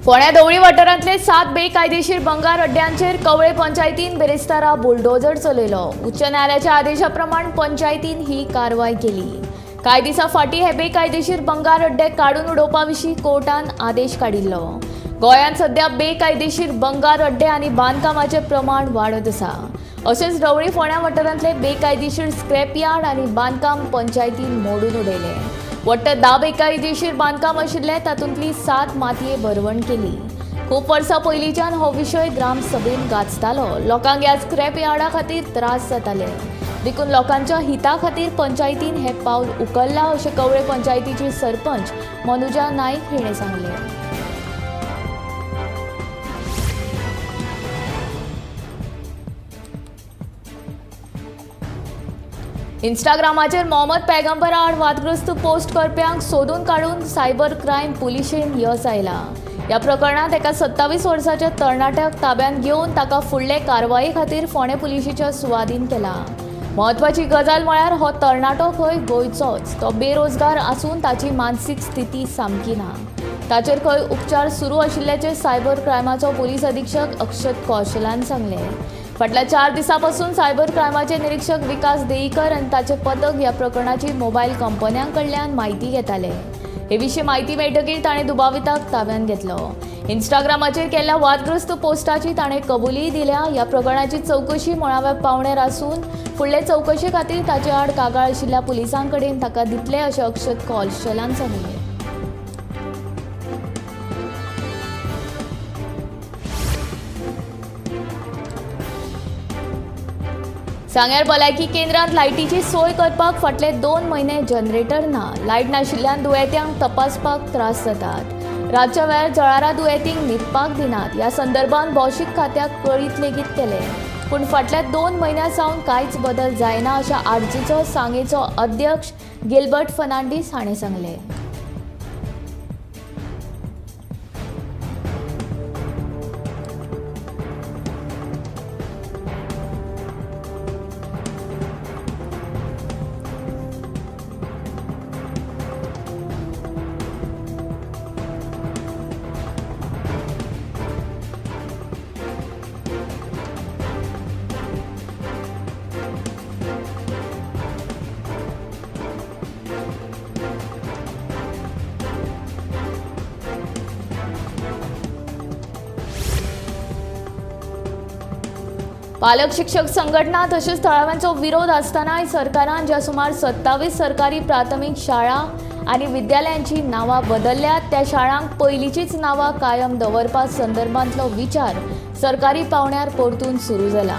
फोंड्या धवळी वाठारांतले 7 बेकायदेशीर भंगार अड्ड्यांचेर कवळे पंचायतीन बिरेस्तारा बुलडोजर चलयलो. उच्च न्यायालयाच्या आदेशा प्रमाण पंचायतीन ही कारवाय केली. कांय दिसां फाटीं हे बेकायदेशीर भंगार अड्डे काडून उडोवपा विशीं कोर्टान आदेश काडिल्लो. गोंयांत सध्या बेकायदेशीर भंगार अड्डे आनी बांदकामाचें प्रमाण वाडत आसा. अशेंच ढवळी फोंड्या वाठारांतले बेकायदेशीर स्क्रॅप यार्ड आनी बांदकाम पंचायतीन मोडून उडयलें. वट्ट 10 बेकायदेशीर बांदकाम आशिल्ले, तातूंतली 7 मातये भरवण केली. खूब वर्सां पयलींच्यान हो विशय ग्रामसभेन गाजतालो. लोकांक ह्या स्क्रॅप यार्डा खातीर त्रास जाताले, देखून लोकांच्या हिता खातीर पंचायतीन हें पावल उखल्लां अशें कवळे पंचायतीची सरपंच मनुजा नायक हिणें सांगलें. इंस्टाग्रामाचेर मोहम्मद पैगंबरा आड वादग्रस्त पोस्ट करप्यांक सोदून काडून सायबर क्रायम पुलिशेन यश आयलां. ह्या प्रकरणांत एका 27 वर्साच्या तरणाट्याक ताब्यांत घेवन ताका फुडले कारवाये खातीर फोंडें पुलिशेच्या सुवादीन केला. म्हत्वाची गजाल म्हळ्यार हो तरणाटो खंय गोंयचोच. तो बेरोजगार आसून ताची मानसीक स्थिती सामकी ना. ताचेर खंय उपचार सुरू आशिल्ल्याचें सायबर क्रायमाचो पुलीस अधीक्षक अक्षत कौशलान सांगलें. फाटल्या 4 दिसां पासून सायबर क्रायमाचे निरीक्षक विकास देईकर आनी ताचे पथक ह्या प्रकरणाची मोबायल कंपन्यां कडल्यान म्हायती घेताले. हे विशीं म्हायती मेळटकीर ताणें दुबाविताक ताब्यांत घेतलो. इंस्टाग्रामाचेर केल्ल्या वादग्रस्त पोस्टाची ताणें कबुलीय दिल्या. ह्या प्रकरणाची चवकशी मुळाव्या पावणेर आसून फुडले चवकशे खातीर ताचे आड कागाळ आशिल्ल्या पुलिसां कडेन ताका दितले अशें अक्षत कौशलान सांगलें. सांग्यार भलायकी केंद्रांत लायटीची सोय करपाक फाटले 2 म्हयने जनरेटर ना. लायट नाशिल्ल्यान दुयेंत्यांक तपासपाक त्रास जातात. रातच्या वेळार जळारां दुयेंतींक न्हिदपाक दिनात. ह्या संदर्भात भौशीक खात्याक कळीत लेगीत केलें, पूण फाटल्या 2 म्हयन्यां सावन कांयच बदल जायना अशें आरजीचो सांगेचो अध्यक्ष गिलबर्ट फर्नांडीस हाणें सांगलें. पालक शिक्षक संघटना तशेंच थळाव्यांचो विरोध आसतनाय सरकारान ज्या सुमार 27 सरकारी प्राथमीक शाळा आनी विद्यालयांची नांवां बदलल्यात त्या शाळांक पयलींचीच नांवां कायम दवरपा संदर्भांतलो विचार सरकारी पावंड्यार परतून सुरू जाला.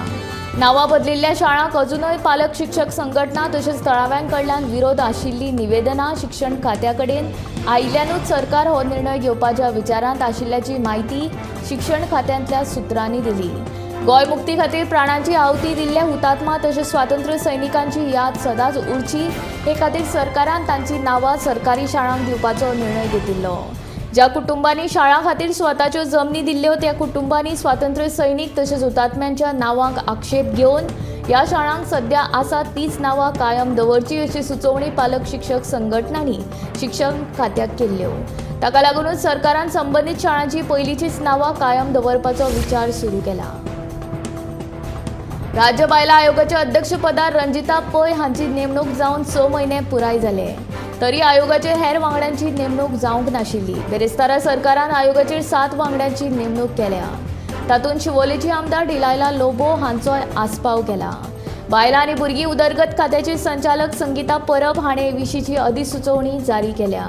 नांवां बदलिल्ल्या शाळांक अजुनय पालक शिक्षक संघटना तशेंच थळाव्यां कडल्यान विरोध आशिल्ली निवेदनां शिक्षण खात्या कडेन आयिल्ल्यानूच सरकार हो निर्णय घेवपाच्या विचारांत आशिल्ल्याची म्हायती शिक्षण खात्यांतल्या सुत्रांनी दिली. गोंय मुक्ती खातीर प्राणांची आहुती दिल्ल्या हुतात्मा तशेंच स्वातंत्र्य सैनिकांची याद सदांच उरची हे खातीर सरकारान तांची नांवां सरकारी शाळांक दिवपाचो निर्णय घेतिल्लो. ज्या कुटुंबांनी शाळां खातीर स्वताच्यो जमनी दिल्ल्यो त्या कुटुंबांनी स्वातंत्र्य सैनिक तशेंच हुतात्म्यांच्या नांवांक आक्षेप घेवन ह्या शाळांक सध्या आसा तीच नांवां कायम दवरची अशी सुचोवणी पालक शिक्षक संघटनांनी शिक्षण खात्याक केल्ल्यो. ताका लागूनच सरकारान संबंदीत शाळांची पयलींचीच नांवां कायम दवरपाचो विचार सुरू केला. राज्य बायलां आयोगाच्या अध्यक्षपदार रंजिता पै हांची नेमणूक जावन 6 म्हयने पुराय जाले तरी आयोगाचेर हेर वांगड्यांची नेमणूक जावंक नाशिल्ली. बिरेस्तारा सरकारान आयोगाचेर 7 वांगड्यांची नेमणूक केल्या. तातूंत शिवोलेची आमदार डिलायला लोबो हांचोय आस्पाव केला. बायलां आनी भुरगीं उदरगत खात्याचे संचालक संगीता परब हाणें हे विशींची अधिसुचोवणी जारी केल्या.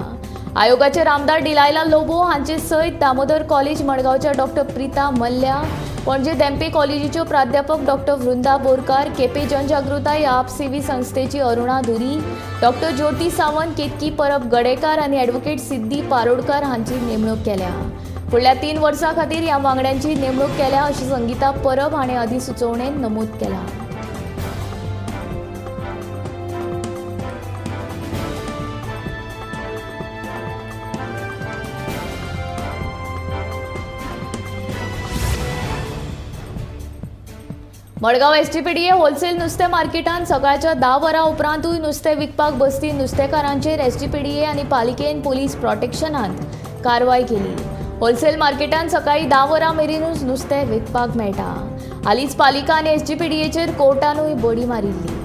आयोगाचेर आमदार डिलायला लोबो हांचे सयत दामोदर कॉलेज मडगांवच्या डॉक्टर प्रिता मल्ल्या, पणजे धेंपे कॉलेजीच्यो प्राध्यापक डॉक्टर वृंदा बोरकार, केपें जनजागृताय आपसेवी संस्थेची अरुणा धुरी, डॉक्टर ज्योती सावंत, केतकी परब गडेकार आनी ॲडव्होकेट सिद्धी पारोडकर हांची नेमणूक केल्या. फुडल्या 3 वर्सां खातीर ह्या वांगड्यांची नेमणूक केल्या अशें संगीता परब हाणें अधिसुचोवणेंत नमूद केलां. मडगांव एसजीपीडीए होलसेल नुस्तें मार्केटांत सकाळच्या 10 वरां उपरांतूय नुस्तें विकपाक बसपी नुस्तेकारांचेर एसजीपीडीए आनी पालिकेन पुलीस प्रोटेक्शनांत कारवाय केली. होलसेल मार्केटांत सकाळीं 10 वरां मेरेनूच नुस्तें विकपाक मेळटा. हालींच पालिका आनी एसजीपीडीएचेर कोर्टानूय बडी मारिल्ली.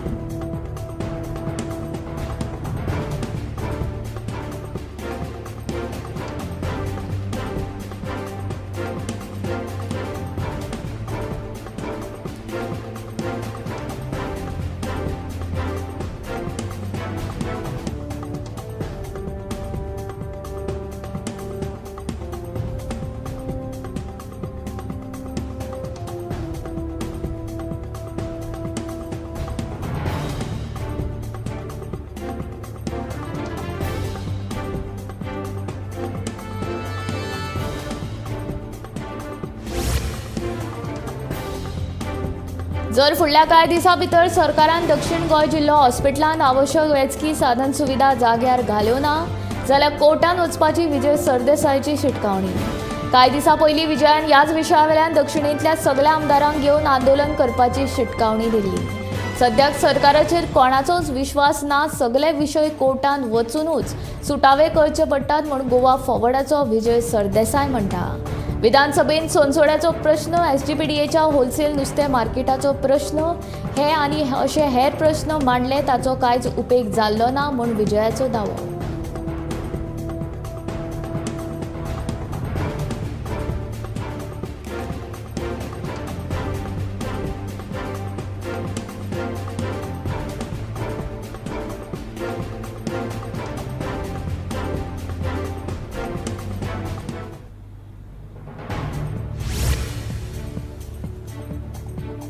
जर फुडल्या कांय दिसां भितर सरकारान दक्षिण गोंय जिल्लो हॉस्पिटलांत आवश्यक वैजकी साधन सुविधा जाग्यार घाल्यो ना जाल्यार कोर्टान वचपाची विजय सरदेसायाची शिटकावणी. कांय दिसां पयलीं विजयान ह्याच विशया वेल्यान दक्षिणेंतल्या सगल्या आमदारांक घेवन आंदोलन करपाची शिटकावणी दिल्ली. सद्याक सरकाराचेर कोणाचोच विश्वास ना, सगले विशय कोर्टांत वचुनूच सुटावे करचे पडटात म्हूण गोवा फॉवर्डाचो विजय सरदेसाय म्हणटा. विधानसभेन सोनसोड्याचो प्रश्न, एसजीपीडीएच्या होलसेल नुस्तें मार्केटाचो प्रश्न हे आनी अशे हेर प्रश्न मांडले ताचो कांयच उपेग जाल्लो ना म्हूण विजयाचो दावो.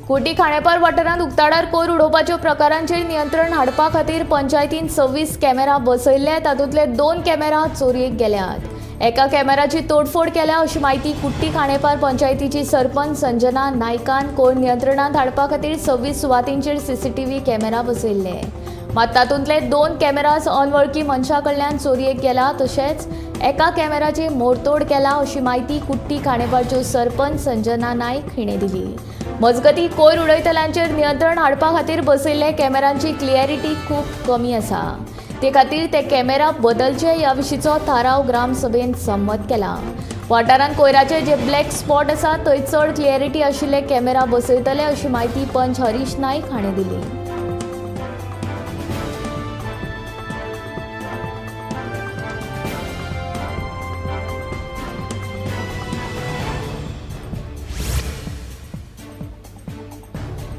कोटी खाणेपार वाठारांत उक्ताडार कोयर उडोवपाच्यो प्रकारांचेर नियंत्रण हाडपा खातीर पंचायतीन 26 कॅमेरा बसयल्ले. तातूंतले 2 कॅमेरा चोरयेक गेल्यात. एका कॅमेराची तोडफोड केल्या अशी म्हायती कुट्टी खाणेपार पंचायतीची सरपंच संजना नायकान कोयर नियंत्रणांत हाडपा खातीर 26 सुवातींचेर सीसीटीव्ही कॅमेरा बसयल्ले. मात तातूंतले 2 कॅमेराज अनवळखी मनशा कडल्यान चोरयेक गेला, तशेंच एका कॅमेराची मोडतोड केला अशी म्हायती कुट्टी खाणेपारच्यो सरपंच संजना नायक हिणें दिली. मजगतीं कोयर उडयतल्यांचेर नियंत्रण हाडपा खातीर बसयल्ले कॅमेरांची क्लियरिटी खूब कमी आसा, ते खातीर ते कॅमेरा बदलचे ह्या विशींचो थाराव ग्रामसभेन संमत केला. वाठारांत कोयराचे जे ब्लॅक स्पॉट आसा थंय चड क्लियरिटी आशिल्ले कॅमेरा बसयतले अशी म्हायती पंच हरीश नायक हाणें दिली.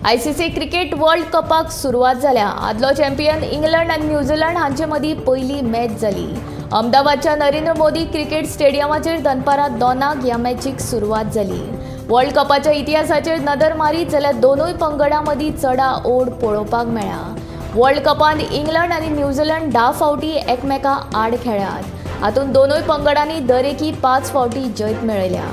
आयसीसी क्रिकेट वर्ल्ड कपाक सुरवात जाल्या. आदलो चॅम्पियन इंग्लंड आनी न्यूझीलंड हांचे मदीं पयली मॅच जाली. अहमदाबादच्या नरेंद्र मोदी क्रिकेट स्टेडियमाचेर दनपारां 2 ह्या मॅचीक सुरवात जाली. वर्ल्ड कपाच्या इतिहासाचेर नदर मारीत जाल्यार दोनूय पंगडां मदीं चडा ओड पळोवपाक मेळ्ळा. वर्ल्ड कपांत इंग्लंड आनी न्यूझीलंड 10 फावटी एकमेका आड खेळ्ळ्यात. हातूंत दोनूय पंगडांनी दरेकी 5 फावटी जैत मेळयल्या.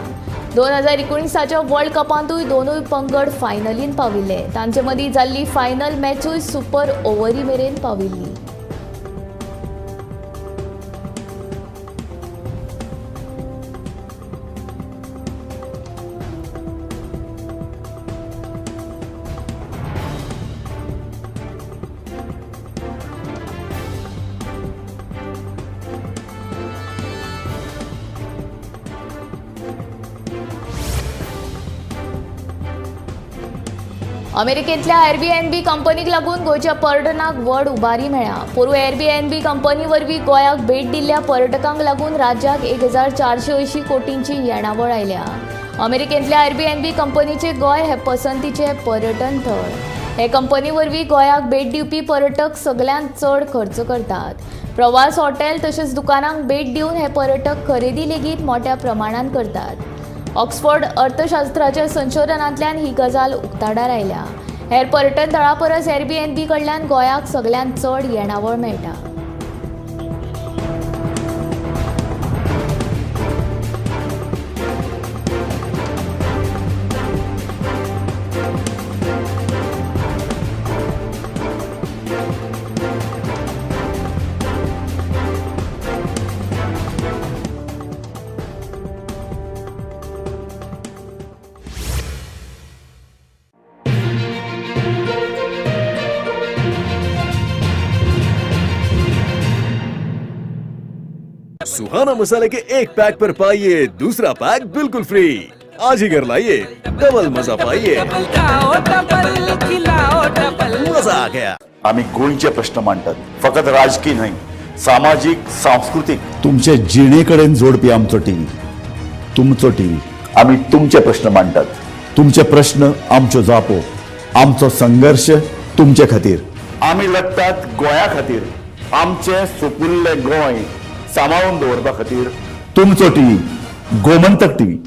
2019 वर्ल्ड कपांतूय दोनूय पंगड फायनलीन पाविल्ले. तांचे मदीं जाल्ली फायनल मॅचूय सुपर ओव्हरी मेरेन पाविल्ली. अमेरिकेंतल्या एअरबीएनबी कंपनीक लागून गोंयच्या पर्यटनाक व्हड उबारी मेळ्ळ्या. पोरूं एअरबीएनबी कंपनी वरवीं गोंयाक भेट दिल्ल्या पर्यटकांक लागून राज्याक 1480 कोटींची येणावळ आयल्या. अमेरिकेंतल्या एअरबीएनबी कंपनीचे गोंय हे पसंतीचे पर्यटन थळ. हे कंपनी वरवीं गोंयाक भेट दिवपी पर्यटक सगल्यांत चड खर्च करतात. प्रवास, हॉटेल तशेंच दुकानांक भेट दिवन हे पर्यटक खरेदी लेगीत मोट्या प्रमाणांत करतात. ऑक्सफोर्ड अर्थशास्त्राच्या संशोधनांतल्यान ही गजाल उक्ताडार आयल्या. हेर पर्यटन थळां परस एअरबीएनबी कडल्यान गोंयाक सगल्यांत चड येणावळ मेळटा. सुहाना मसाले के एक पैक पर पाइए दूसरा पैक बिल्कुल फ्री। आज ही घर लाइए, डबल मजा पाइए। मजा आ गया। आम्ही गोंयचे प्रश्न मांडतात, फकत राजकीय न्हय, सामाजीक, सांस्कृतीक, तुमचे जिणेकडेन जोडपी आमचो टीव्ही, तुमचो टीव्ही। आम्ही तुमचे प्रश्न मांडतात। तुमचे प्रश्न आमच्यो जापो, आमचो संघर्ष तुमचे खातीर। आम्ही लढतात गोंया खातीर, आमचे सुपुल्ले गोंय सांबाळून दवरपा खातीर। तुमचो टीव्ही, गोमंतक टीव्ही।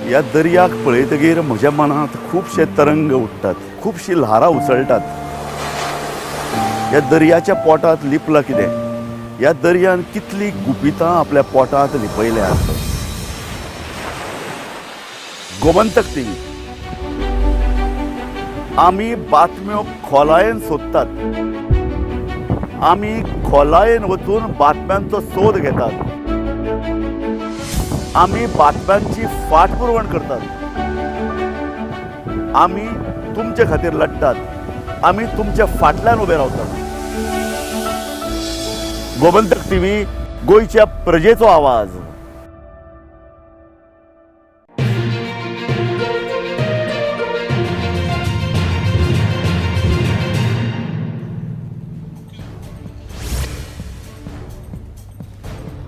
ह्या दर्याक पळयतगीर म्हज्या मनांत खुबशे तरंग उठ्ठात, खुबशीं ल्हारां उसळटात। ह्या दर्याच्या पोटांत लिपलां कितें? ह्या दर्यान कितलीं गुपितां आपल्या पोटांत लिपयल्यात। गोमंतक टीव्ही, आमी बातम्यो खोलायेन सोदतात, आमी खोलायेन वचून बातम्यांचो सोद घेतात, आमी बातम्यांची फाटपुरवण करतात, आमी तुमचे खातीर लढतात, आमी तुमच्या फाटल्यान उबे रावतात। गोमंतक टीव्ही, गोंयच्या प्रजेचो आवाज।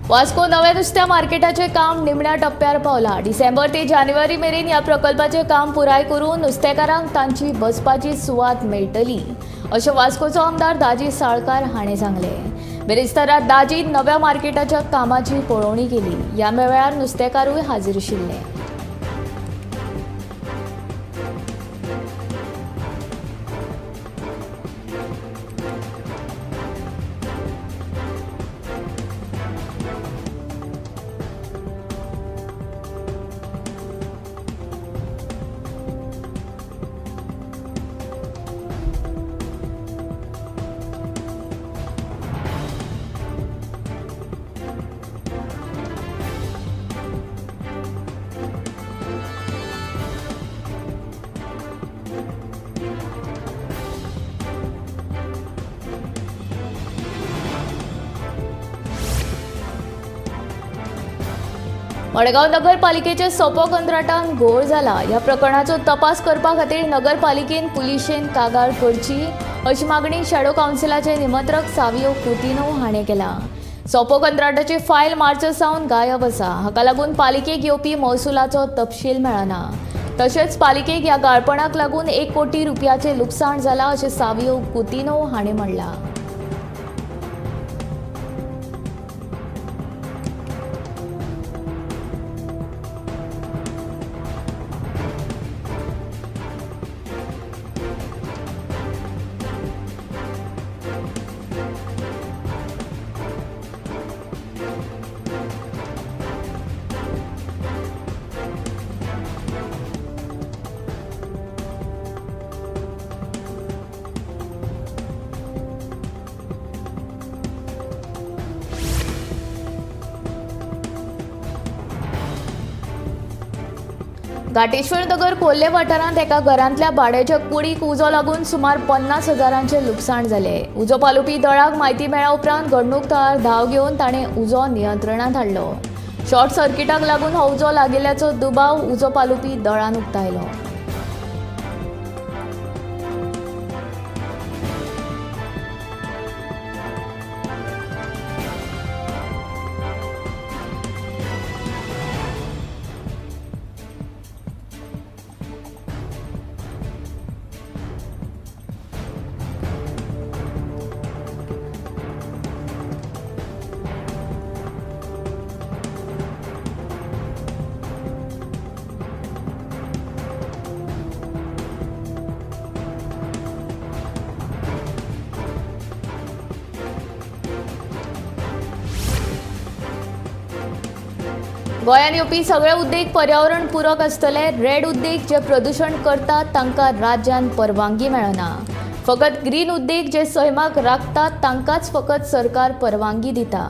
वास्को नव्या नुस्त्या मार्केटाचे काम निमण्या टप्प्यार पावला। डिसेंबर ते जानेवारी मेरेन ह्या प्रकल्पाचे काम पुराय करून नुस्तेकारांक तांची बसपाची सुवात मेळटली अशें वास्कोचो आमदार दाजी साळकार हाणें सांगलें। बिरेस्तारा दाजीन नव्या मार्केटाच्या कामाची पळोवणी केली। ह्या वेळार नुस्तेकारूय हाजीर आशिल्ले। मडगांव नगरपालिकेचे सोपो कंत्राटान घोळ जाला। ह्या प्रकरणाचो तपास करपा खातीर नगरपालिकेन पुलिशेन कागाळ करची अशी मागणी शॅडो कावन्सिलाचे निमंत्रक सावियो कुतिनो हाणें केला। सोपो कंत्राटाची फायल मार्च सावन गायब आसा। हाका लागून पालिकेक येवपी महसुलाचो तपशील मेळना। तशेंच पालिकेक ह्या गाळपणाक लागून 1 कोटी रुपयाचें लुकसाण जालां अशें सावियो कुतिनो हाणें म्हणलां। घाटेश्वर नगर कोल्हे वाठारांत एका घरांतल्या भाड्याच्या कुडीक उजो लागून सुमार 50 हजारांचें लुकसाण जालें। उजो पालोवपी दळाक म्हायती मेळ्ळ्या उपरांत घडणूक थळार धांव घेवन ताणें उजो नियंत्रणांत हाडलो। शॉर्ट सर्किटाक लागून हो उजो लागिल्ल्याचो दुबाव उजो पालोवपी दळान उक्तायलो। गोंयांत येवपी सगळे उद्देग पर्यावरण पूरक आसतले. रेड उद्देग जे प्रदूशण करतात तांकां राज्यान परवानगी मेळना. फकत ग्रीन उद्देग जे सैमाक राखतात तांकांच फकत सरकार परवानगी दिता.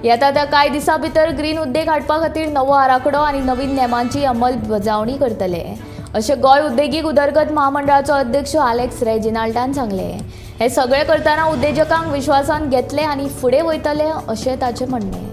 येता त्या कांय दिसां भितर ग्रीन उद्देग हाडपा खातीर नवो आराखडो आनी नवीन नेमांची अंमलबजावणी करतले अशें गोंय उद्देगीक उदरगत महामंडळाचो अध्यक्ष आलेक्स रेजिनाल्डान सांगलें. हे सगळें करतना उद्देजकांक विश्वासान घेतले आनी फुडें वयतले अशें ताचें म्हणणें.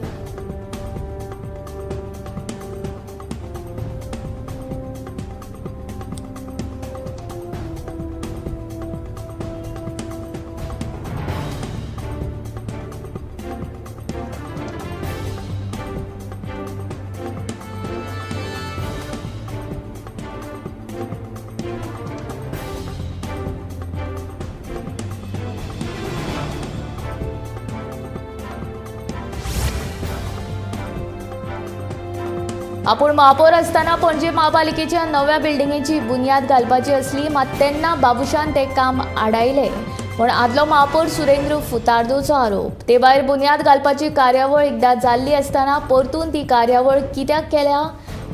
आपूण महापौर आसतना पणजे महापालिकेच्या नव्या बिल्डिंगेची बुन्याद घालपाची आसली, मात तेन्ना बाबुशान तें काम आडायलें म्हूण आदलो महापौर सुरेंद्र फुतार्दोचो आरोप. ते भायर बुन्याद घालपाची कार्यावळ एकदां जाल्ली आसतना परतून ती कार्यावळ कित्याक केल्या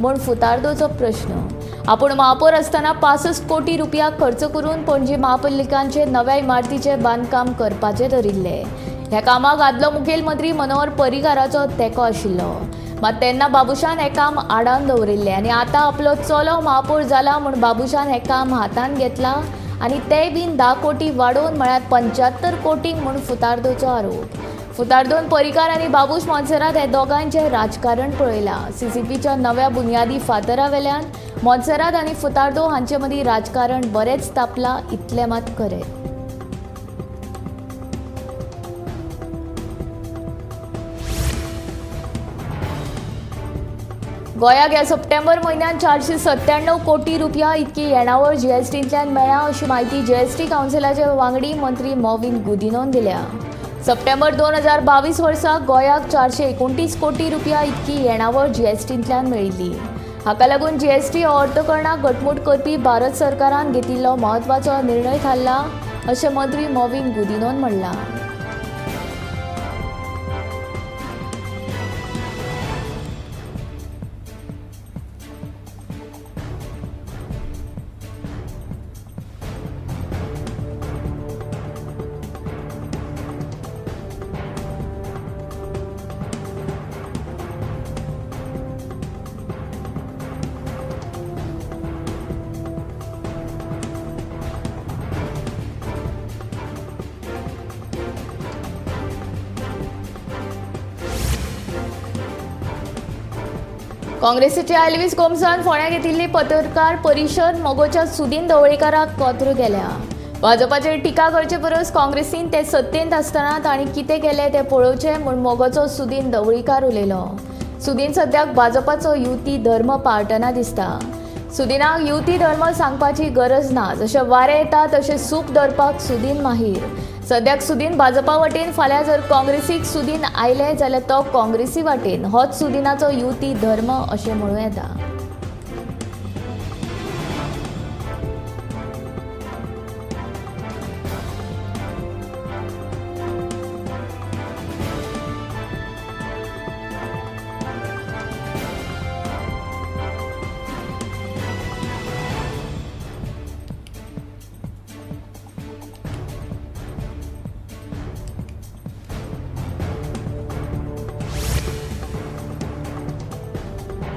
म्हूण फुतार्दोचो प्रश्न. आपूण महापौर आसतना 65 कोटी रुपया खर्च करून पणजे महापालिकांचे नव्या इमारतीचें बांदकाम करपाचें धरिल्लें. ह्या कामाक आदलो मुखेलमंत्री मनोहर पर्रीकाराचो तेंको आशिल्लो, मात तेन्ना बाबुशान हें काम आडावन दवरिल्लें आनी आतां आपलो चलो महापौर जाला म्हूण बाबुशान हें काम हातांत घेतलां आनी तेंय बीन 10 कोटी वाडोवन म्हळ्यार 75 कोटींक म्हूण फुतार्दोचो आरोप. फुतार्दोन पर्रीकार आनी बाबूश मोन्सेरात हे दोगांयचें राजकारण पळयलां. सीसीपीच्या नव्या बुन्यादी फातरा वेल्यान मोन्सेरात आनी फुतार्दो हांचे मदीं राजकारण बरेंच तापलां इतलें मात खरें. गोंयाक ह्या सप्टेंबर म्हयन्यांत 497 कोटी रुपया इतकी येणावळ जीएसटींतल्यान मेळ्ळ्या अशी म्हायती जीएसटी कावन्सिलाचे वांगडी मंत्री मॉविन गुदिनोन दिल्या. सप्टेंबर 2022 वर्सा गोंयाक 429 कोटी रुपया इतकी येणावळ जीएसटींतल्यान मेळिल्ली. हाका लागून जीएसटी हो अर्थकरणाक घटमूट करपी भारत सरकारान घेतिल्लो म्हत्वाचो निर्णय थारला अशें मंत्री मॉविन गुदिनोन म्हणलां. काँग्रेसीचे एल्वीस गोम्सान फोंड्या घेतिल्ली पत्रकार परिशद मगोच्या सुदीन ढवळीकाराक कोत्र केल्या. भाजपाचेर टिका करचे परस काँग्रेसीन ते सत्तेंत आसतना तांणी कितें केलें तें पळोवचें म्हूण मगोचो सुदीन ढवळीकार उलयलो. सुदीन सद्याक भाजपाचो युती धर्म पाळटना दिसता. सुदिनाक युती धर्म सांगपाची गरज ना, जशें वारें येता तशें सूप धरपाक सुदीन माहीर. सद्याक सुदीन भाजपा वटेन, फाल्यां जर काँग्रेसीक सुदीन आयले जाल्यार तो काँग्रेसी वाटेन, होच सुदिनाचो युती धर्म अशें म्हणूं येता.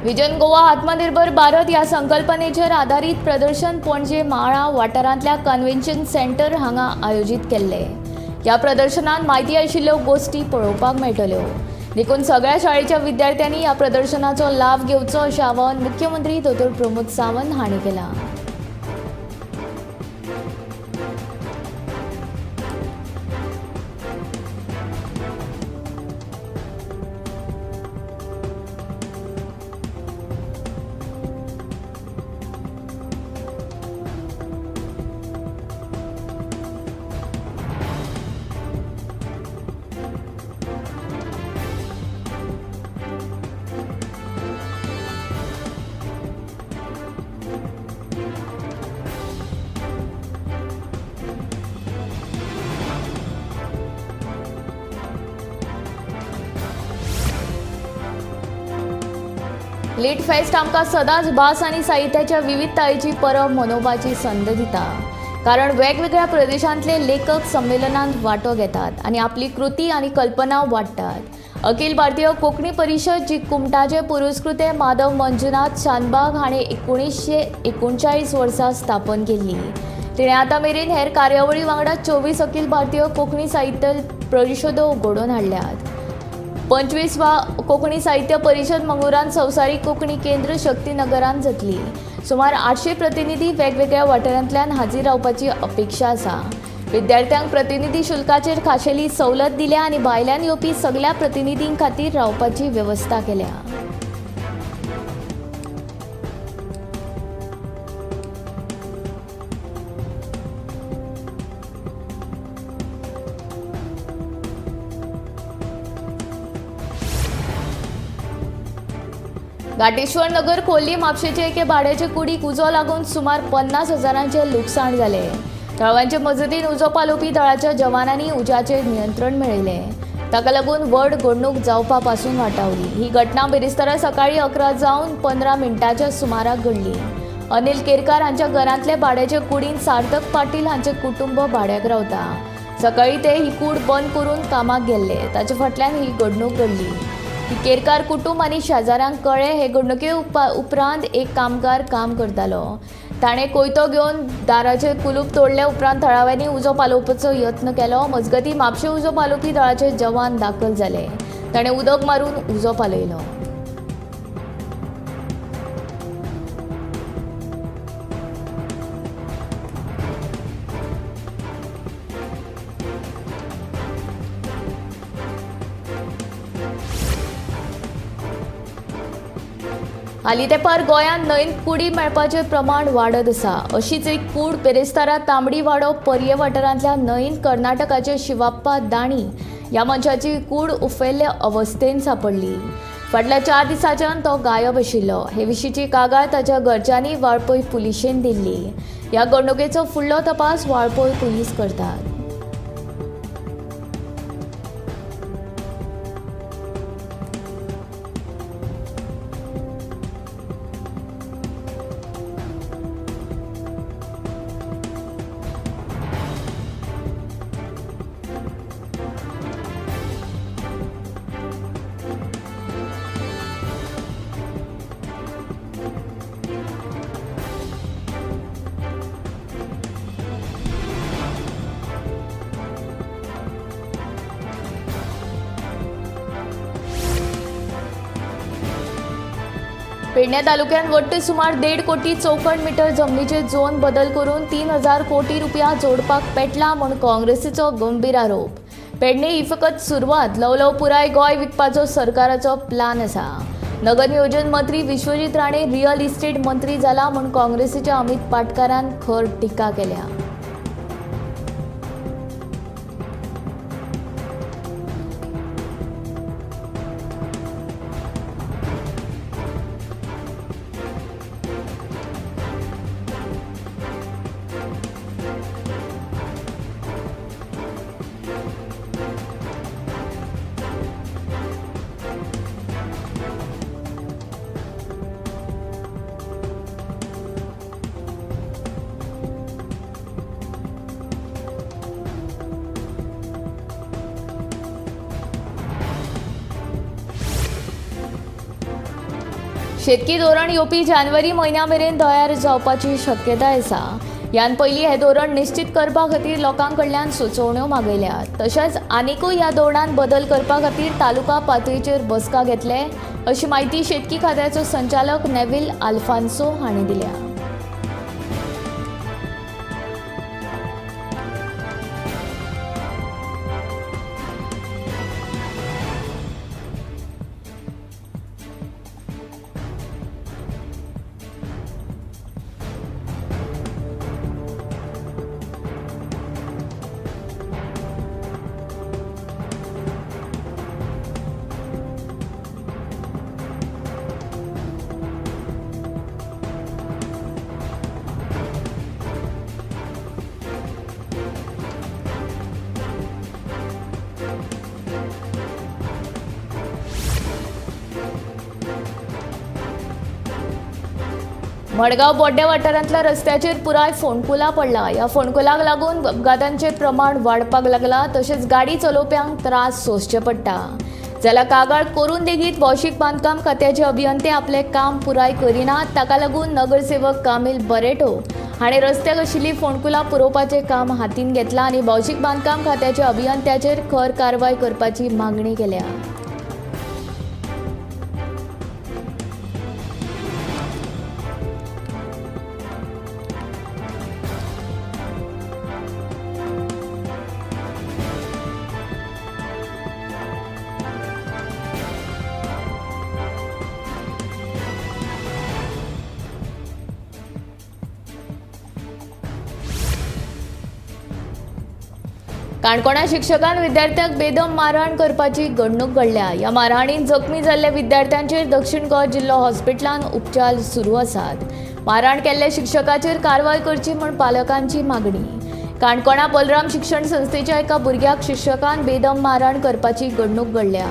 विजन गोवा आत्मनिर्भर भारत ह्या संकल्पनेचेर आदारीत प्रदर्शन पणजे माळा वाठारांतल्या कन्व्हेन्शन सेंटर हांगा आयोजीत केल्ले. ह्या प्रदर्शनांत म्हायती आशिल्ल्यो गोश्टी पळोवपाक मेळटल्यो, देखून सगळ्या शाळेच्या विद्यार्थ्यांनी ह्या प्रदर्शनाचो लाव घेवचो अशें आवाहन मुख्यमंत्री दोतोर प्रमोद सावंत हांणी केलां. लीट फेस्ट आमकां सदांच भास आनी साहित्याच्या विविधतायेची परब मनोवपाची संद दिता, कारण वेगवेगळ्या प्रदेशांतले लेखक संमेलनांत वांटो घेतात आनी आपली कृती आनी कल्पना वाडटात। अखिल भारतीय कोंकणी परिशद जी कुमटाचे पुरस्कृते माधव मंजुनाथ शानबाग हाणें 1939 वर्सा स्थापन केल्ली। तिणें आतां मेरेन हेर कार्यावळी वांगडा 24 अखिल भारतीय कोंकणी साहित्य परिशदो घडोवन हाडल्यात। 25वा कोंकणी साहित्य परिशद मंगळूरांत संवसारीक कोंकणी केंद्र शक्तीनगरांत जातली। सुमार 800 प्रतिनिधी वेगवेगळ्या वाठारांतल्यान हाजीर रावपाची अपेक्षा आसा। विद्यार्थ्यांक प्रतिनिधी शुल्काचेर खाशेली सवलत दिल्या आनी भायल्यान येवपी सगळ्या प्रतिनिधीं खातीर रावपाची वेवस्था केल्या। घाटेश्वर नगर खोर्ली म्हापशेचे एके भाड्याचे कुडीक उजो लागून सुमार 50,000 लुकसाण जालें। थळाव्यांचे मजतीन उजो पालोवपी दळाच्या जवानांनी उज्याचेर नियंत्रण मेळयलें। ताका लागून व्हड घडणूक जावपा पासून वाटावली। ही घटना बिरेस्तारा सकाळीं 11:15 सुमाराक घडली। अनिल केरकार हांच्या घरांतले भाड्याचे कुडीन सार्थक पाटील हांचे कुटुंब भाड्याक रावता। सकाळीं ते ही कूड बंद करून कामाक गेल्ले, ताचे फाटल्यान ही घडणूक घडली। केरकार कुटुंब आनी शेजाऱ्यांक कळ्ळें। हे घडणुके उपरांत एक कामगार काम करतालो, ताणें कोयतो घेवन दाराचेर कुलूप तोडले उपरांत थळाव्यांनी उजो पालोवपाचो यत्न केलो। मजगतीं म्हापशें उजो पालोवपी दळाचे जवान दाखल जाले, ताणें उदक मारून उजो पालयलो। हालीं तेंपार गोंयांत न्हंयेंत कुडी मेळपाचें प्रमाण वाडत आसा। अशीच एक कूड बिरेस्तारा तांबडीवाडो पर्ये वाठारांतल्या न्हंयेंत कर्नाटकाचे शिवाप्पा दाणी ह्या मनशाची कूड उफेल्ले अवस्थेंत सांपडली। फाटल्या 4 दिसांच्यान तो गायब आशिल्लो। हे विशींची कागाळ ताच्या घरच्यांनी वाळपय पुलिशेन दिल्ली। ह्या घडणुकेचो फुडलो तपास वाळपय पुलीस करतात। पेडणे तालुक्यात वट्ट सुमार 1.5 कोटी चौखण मीटर जमनीचे झोन बदल करून 3,000 कोटी रुपया जोडपाक पेटला म्हूण काँग्रेसीचो गंभीर आरोप। पेडणे ही फकत सुरवात, ल्हव पुराय गोंय विकपाचो सरकाराचो प्लान आसा। नगर नियोजन मंत्री विश्वजीत राणे रियल इस्टेट मंत्री जाला म्हूण काँग्रेसीच्या अमित पाटकारान खर टिका केल्या। शेतकी धोरण येवपी जानेवारी म्हयन्या मेरेन तयार जावपाची शक्यताय आसा। ह्यान पयलीं हें धोरण निश्चीत करपा खातीर लोकां कडल्यान सुचोवण्यो मागयल्यात। तशेंच आनिकूय ह्या धोरणांत बदल करपा खातीर तालुका पातळीचेर बसका घेतले अशी म्हायती शेतकी खात्याचो संचालक नेव्हिल आल्फान्सो हांणी दिल्या। मडगांव बोड्डे वाठारांतल्या रस्त्याचेर पुराय फोंडकुलां पडला. ह्या फोंडकुलांक लागून अपघातांचे प्रमाण वाडपाक लागला, तशेंच गाडी चलोवप्यांक त्रास सोंसचे पडटा. जाल्यार कागाळ करून लेगीत भौशीक बांदकाम खात्याचे अभियंते आपलें काम पुराय करिनात. ताका लागून नगरसेवक कामील बरेटो हाणें रस्त्याक आशिल्लीं फोंडकुलां पुरोवपाचें काम हातीन घेतलां आनी भौशीक बांदकाम खात्याच्या अभियंत्याचेर खर कारवाय करपाची मागणी केल्या. काणकोणा शिक्षकान विद्यार्थ्यांक बेदम मारहाण करपाची घडणूक घडल्या. ह्या मारहाणीन जखमी जाल्ल्या विद्यार्थ्यांचेर दक्षिण गोंय जिल्लो हॉस्पिटलान उपचार सुरू आसात. मारहाण केल्ल्या शिक्षकाचेर कारवाय करची म्हूण पालकांची मागणी. काणकोणा बलराम शिक्षण संस्थेच्या एका भुरग्याक शिक्षकान बेदम मारहाण करपाची घडणूक घडल्या.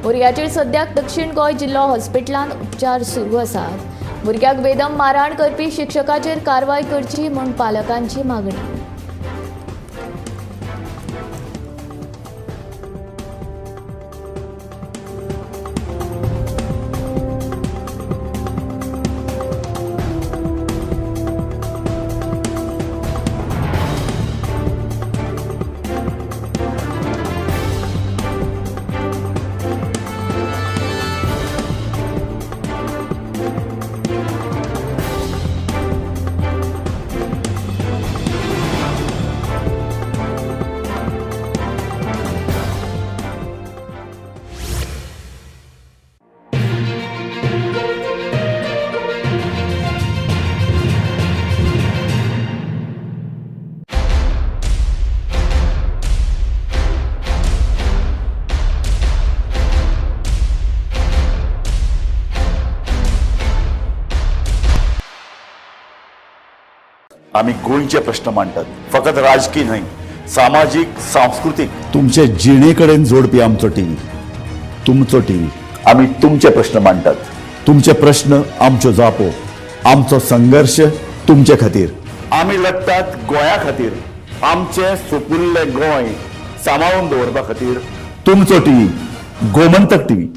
भुरग्याचेर सद्याक दक्षिण गोंय जिल्लो हॉस्पिटलान उपचार सुरू आसात. भुरग्याक बेदम मारहाण करपी शिक्षकाचेर कारवाय करची म्हूण पालकांची मागणी. आमी गोंयचे प्रश्न मांडटात, फकत राजकी न्हय, सामाजीक, सांस्कृतीक. तुमचे जिणे कडेन जोडपी आमचो टीव्ही, तुमचो टीव्ही. आमी तुमचे प्रश्न मांडटात. तुमचे प्रश्न आमच्यो जापो, आमचो संघर्श तुमचे खातीर. आमी लढटात गोंया खातीर, आमचें सोपुल्लें गोंय सांबाळून दवरपा खातीर. तुमचो टीव्ही, गोमंतक टीव्ही.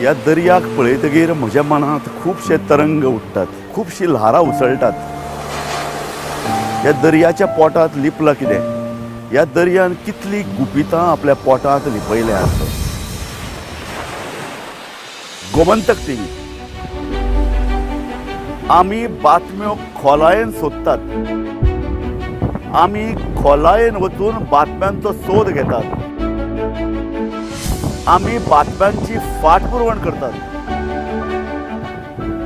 ह्या दर्याक पळयतगीर म्हज्या मनांत खुबशे तरंग उठ्ठात, खुबशीं ल्हारां उसळटात. ह्या दर्याच्या पोटांत लिपलां कितें? ह्या दर्यान कितलीं गुपितां आपल्या पोटांत लिपयल्यांत. गोमंतक टीव्ही, आमी बातम्यो खोलायेन सोदतात, आमी खोलायेन वचून बातम्यांचो सोद घेतात, आमी बातम्यांची फाटपुरवण करतात,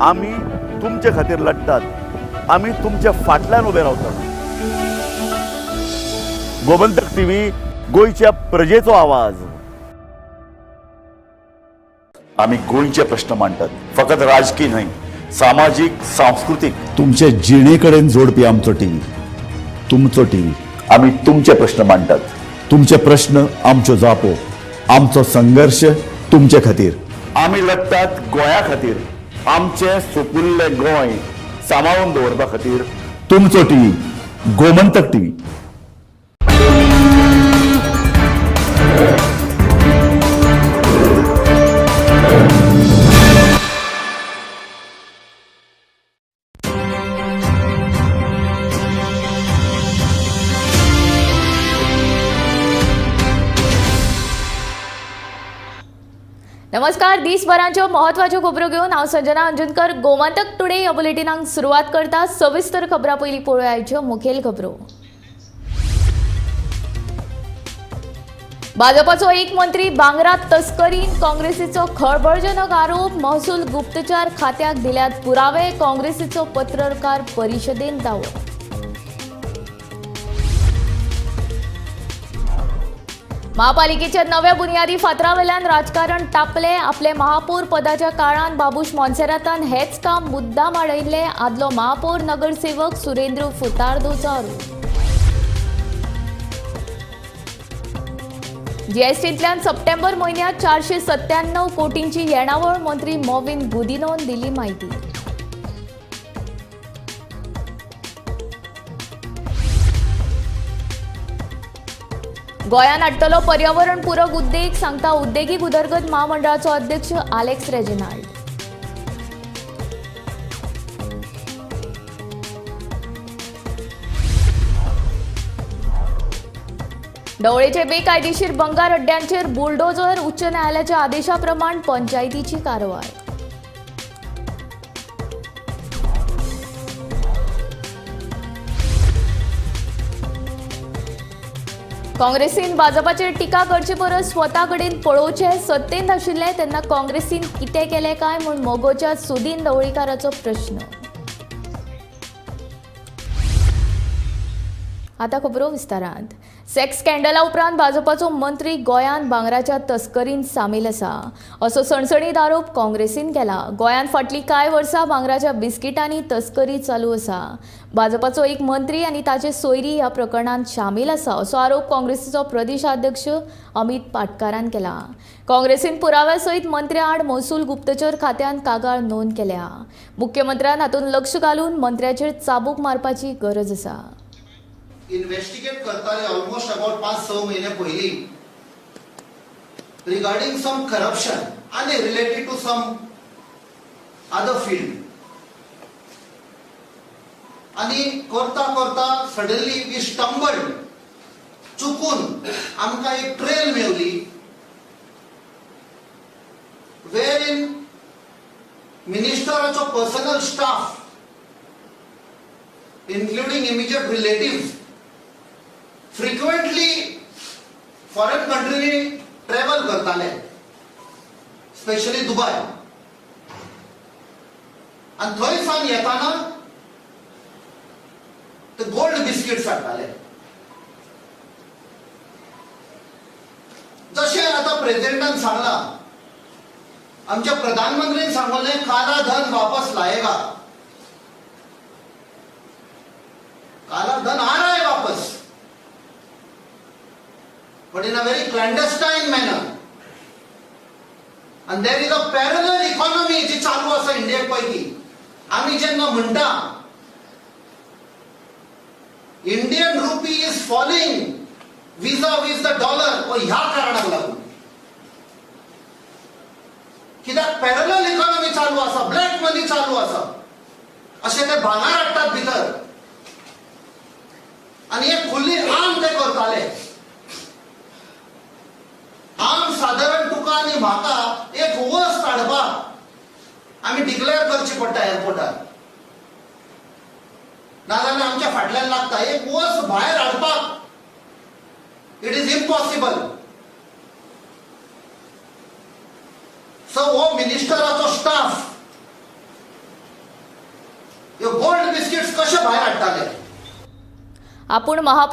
आमी तुमचे खातीर लढटात, आमी तुमच्या फाटल्यान उबे रावतात. गोमंतक टीव्ही, गोंयच्या प्रजेचो आवाज. आमी गोंयचे प्रश्न मांडटात, फकत राजकी न्हय, सामाजीक, सांस्कृतीक. तुमचे जिणे कडेन जोडपी आमचो टीव्ही, तुमचो टीव्ही. आमी तुमचे प्रश्न मांडटात. तुमचे प्रश्न आमच्यो जापो, आमचो संघर्श तुमचे खातीर. आमी लढटात गोंया खातीर, आमचें सोपुल्लें गोंय सांबाळून दवरपा खातीर. तुमचो टीव्ही, गोमंतक टीव्ही. नमस्कार, दिसभरांच्यो महत्वाच्यो खबरो घेवन हांव संजना अंजनकर गोमंतक टुडे ह्या बुलेटिनाक सुरवात करता. सविस्तर खबरां पयलीं पळोवया आयच्यो मुखेल खबरो. भाजपाचो एक मंत्री भांगरा तस्करीन काँग्रेसीचो खळबळजनक आरोप. महसूल गुप्तचर खात्याक दिल्यात पुरावे. काँग्रेसीचो पत्रकार परिशदेन दावो. महापालिकेच्या नव्या बुनियादी फातरावेल्यान राजकारण तापले. आपले महापौर पदाच्या काळान बाबूश मोन्सेरातान हेच काम मुद्दाम आडयल्ले. आदलो महापौर नगरसेवक सुरेंद्र फुतार्दोचो आरोप. जीएसटींतल्यान सप्टेंबर म्हयन्यांत 497 कोटींची येणावळ. मंत्री मॉविन गुदिनोन दिली म्हायती. गोंयांत हाडटलो पर्यावरण पूरक उद्देग, सांगता उद्देगीक उदरगत महामंडळाचो अध्यक्ष आलेक्स रेजिनाल्ड. ढवळेचे बेकायदेशीर बंगार अड्ड्यांचेर बुलडोजर. उच्च न्यायालयाच्या आदेशा प्रमाण पंचायतीची कारवाय. काँग्रेसीन भाजपाचेर टिका करचे परस स्वता कडेन पळोवचें. सत्तेंत आशिल्ले तेन्ना काँग्रेसीन कितें केलें काय म्हूण मगोच्या सुदीन ढवळीकाराचो प्रश्न. आतां खबरो विस्तारांत. सेक्स स्कॅन्डला उपरांत भाजपाचो मंत्री गोंयांत भांगराच्या तस्करीन सामील आसा असो सणसणीत आरोप काँग्रेसीन केला. गोंयांत फाटलीं कांय वर्सां भांगराच्या बिस्किटांनी तस्करी चालू आसा. भाजपाचो एक मंत्री आनी ताचे सोयरी ह्या प्रकरणांत सामील आसा असो आरोप काँग्रेसीचो प्रदेशाध्यक्ष अमित पाटकारान केला. काँग्रेसीन पुराव्या सयत मंत्र्या आड महसूल गुप्तचर खात्यान कागाळ नोंद केल्या. मुख्यमंत्र्यान हातूंत लक्ष घालून मंत्र्याचेर चाबूक मारपाची गरज आसा. इन्व्हेस्टिगेट करताले ऑलमोस्ट अबाउट 5-6 महिने पयलीं रिगार्डिंग सम करप्शन आनी related to some other field. आनी करता करता सडनली we स्टंबल्ड, चुकून आमकां एक ट्रेल मेवली वेर इन मिनिस्टराचो personal staff including immediate relatives frequently foreign कंट्रीनी travel करताले, स्पेशली दुबय. आनी थंय सावन येताना ते गोल्ड बिस्किट्स हाडटाले. जशें आतां प्रेजिडेंटान सांगलां, आमच्या प्रधानमंत्रीन सांगलें, काला धन वापस लाएगा. काला धन आ रहा है वापस, but in a very clandestine manner. And there is a parallel economy जी चालू आसा इंडियेक पैकी. आमी जेन्ना म्हणटा Indian rupee is falling vis a vis the dollar, हो ह्या कारणाक लागून, कित्याक पॅरलल इकॉनॉमी चालू आसा, ब्लॅक मनी चालू आसा. अशें ते भांगर हाडटात भितर आनी एक खुल्ली आम ते करताले. आम सादारण तुका आनी म्हाका एक वस्त हाडपाक आमी डिक्लेअर करची पडटा एअरपोर्टार, नाजाल्यार आमच्या फाटल्यान लागता. एक वस्त भायर हाडपाक it is impossible. सो हो मिनिस्टराचो स्टाफ ह्यो गोल्ड बिस्किट्स कशे भायर हाडटाले. आपूण महापौर